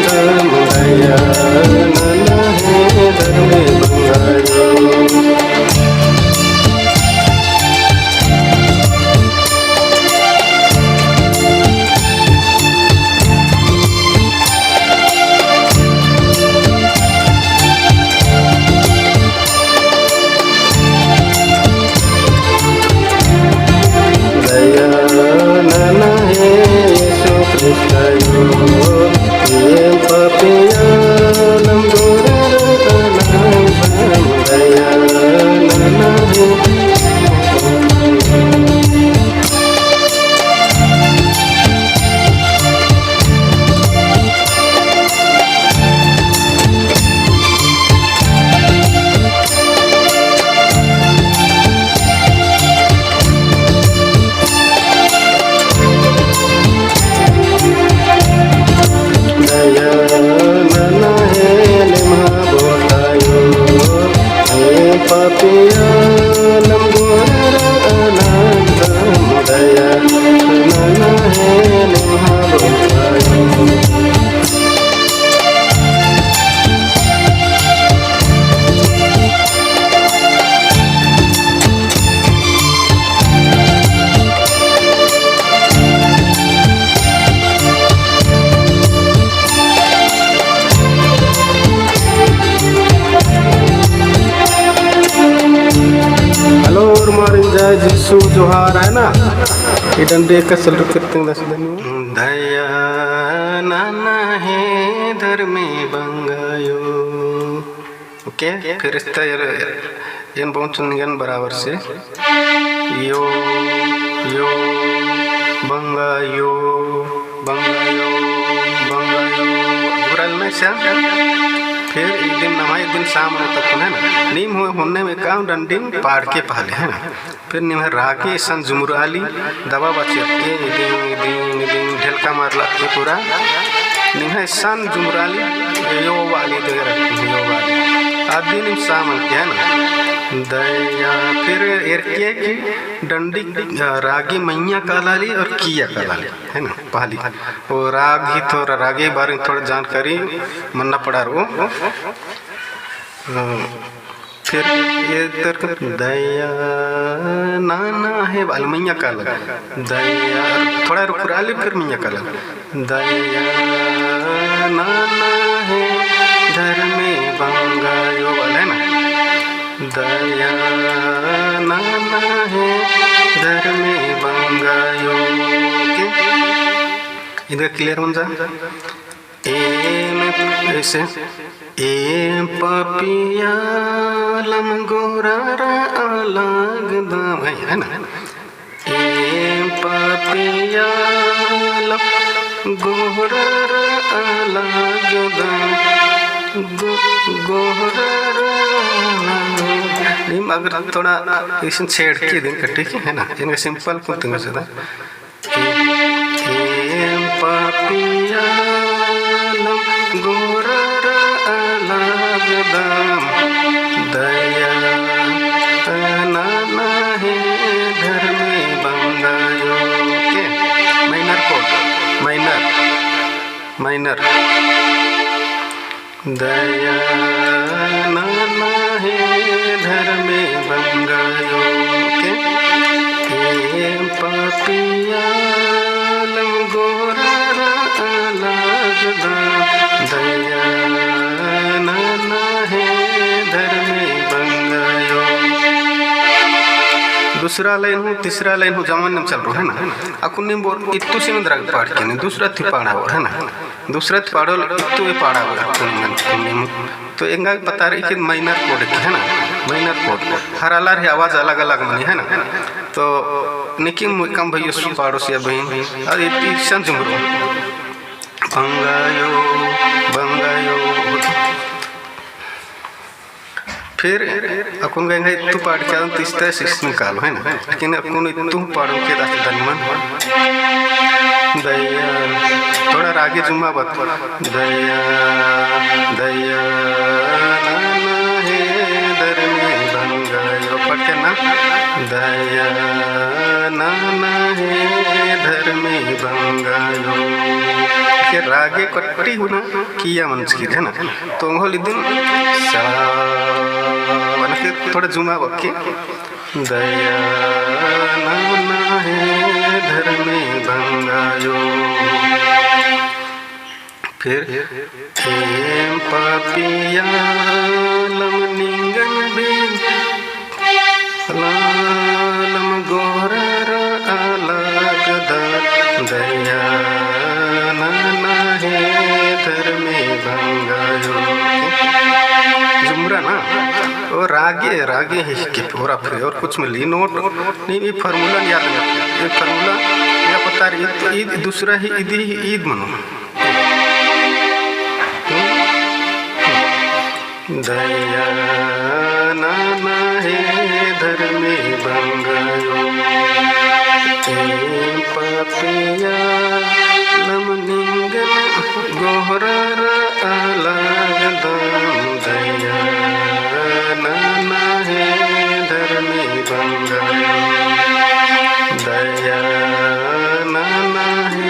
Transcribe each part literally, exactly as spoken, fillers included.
दया नना हे धर्मे बंगायो। दया नना हे यीशु ख्रिस्तायो, एम पापियालम गोरर आलम दया नना हे। दया नना हे निम्हा बोलायो, हे पापियालम गोरर आलम दया नना हे निम्हा बोलायो। Hello, good morning, जय यीशु, जोहार, है ना? इदन देख के सलर कितने दस दिन। दया नना हे धर्मे बंगायो। OK, फिर इस्ता यार, एन बौन चुनिगन बराबर से। यो, यो, बंगायो, बंगायो, बंगायो। जुमराल ना सा। फिर एक दिन नमा, एक दिन शाम होता है ना। नीम हो, होन्ने में काम डंडीम पाड़ के पहले, है ना? फिर निम्है रागी इसन जुमराली दबा बाची अक्के, इदिन, इदिन, इदिन, ढेलका मारला अक्के पूरा। निम्है इसन जुमराली, यो वाली दे रख, यो वाली। अदिन इम सामन के है ना। दया, फिर एरके की डंडी, अ, रागी मइय्याँ कालाली और किय्या कालाली, है ना, पहली। वो राग ही थोड़ा, रागी बारे में थोड़ा जानकारी मन्ना पड़ा रहो। अ, फिर ये तर दया नना हे बाल मइय्याँ काला। दया, थोड़ा रुकुराली फिर मइय्याँ काला। दया नना हे धर्मे बंगायो वाला है ना। दया नना हे धर्मे बंगायो। OK? इधर clear बन जा। एम, ऐसे, एम पापियालम गोरर अलग दम, है, है ना? एम पापियालम गोरर अलग दम, गो-, गोरर अलग। नीम अगर थोड़ा इसन छेड़के दिन कट्टी की, है ना? इनका simple कुल तुंगा सदा। एम पापियालम गोरर अलग दम, दया नना हे धर्मे बंगायो। OK, minor chord, minor, minor। दया नना हे धर्मे बंगायो। OK? एम पापियालम गोरर अलग दम। दया नना हे धर्मे बंगायो। दूसरा line हूँ, तीसरा line हूँ, जवान नम चल रहा है ना। अकुन नीम बोर इत्तु से मंदरा पाड़ के नहीं, दूसरा थी पाड़ा और है ना। दूसरा ती पाड़ोल इत्तु ए पाड़ा बा, तो एंगा पता रई कि minor chord के है ना, minor chord। हर आलर ही आवाज अलग-अलग मनी है ना। तो निकिम मुइकम भइयो सु पाड़ो से बहिन, अरे इसन जुमरो। बंगायो, बंगायो। फिर अक्कुन गए हैं इत्तु पाड़ के आदन तीस्ता सिस्टम कालो है ना, लेकिन अक्कुन इत्तु पाड़ो के दास दनमन। दया, थोड़ा रागे जुम्मा बात। दया, दया, नना हे धर्मे बंगायो। पढ़ के ना। दया, नना हे धर्मे बंगायो। के रागे कट्टी गुना किया मंजकी है ना। तो ओंगोल इदिन सा, वनके थोड़ा जुमा बक्के। दया नना हे धर्मे बंगायो। फिर एम पापिया लम निंगन बिन लालम गोहरारा आलागदा दया नना हे धर्मे बंगायो। जुमरा ना, ओ रागे, रागे है के पूरा free और कुछ मिली note नहीं, ये formula नहीं याद है, ये formula या पता रही, ईद, ईद दूसरा ही, ईद ही, ईद मनो। दया नना हे धर्मे बंगायो, एम पापिया लम निंगन गोहरारा आलागदम। दया नना हे धर्मे बंगायो, दया नना हे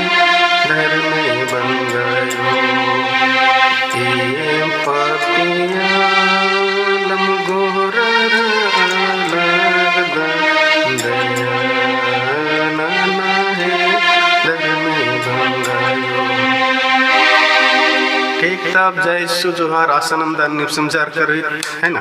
धर्मे बंगायो। एम पापिया लम गोहरारा आलागदम दया नना हे धर्मे बंगायो। ठीक, तब जय यीशु, जोहार, आसन अमदन निप समझार करी, है ना?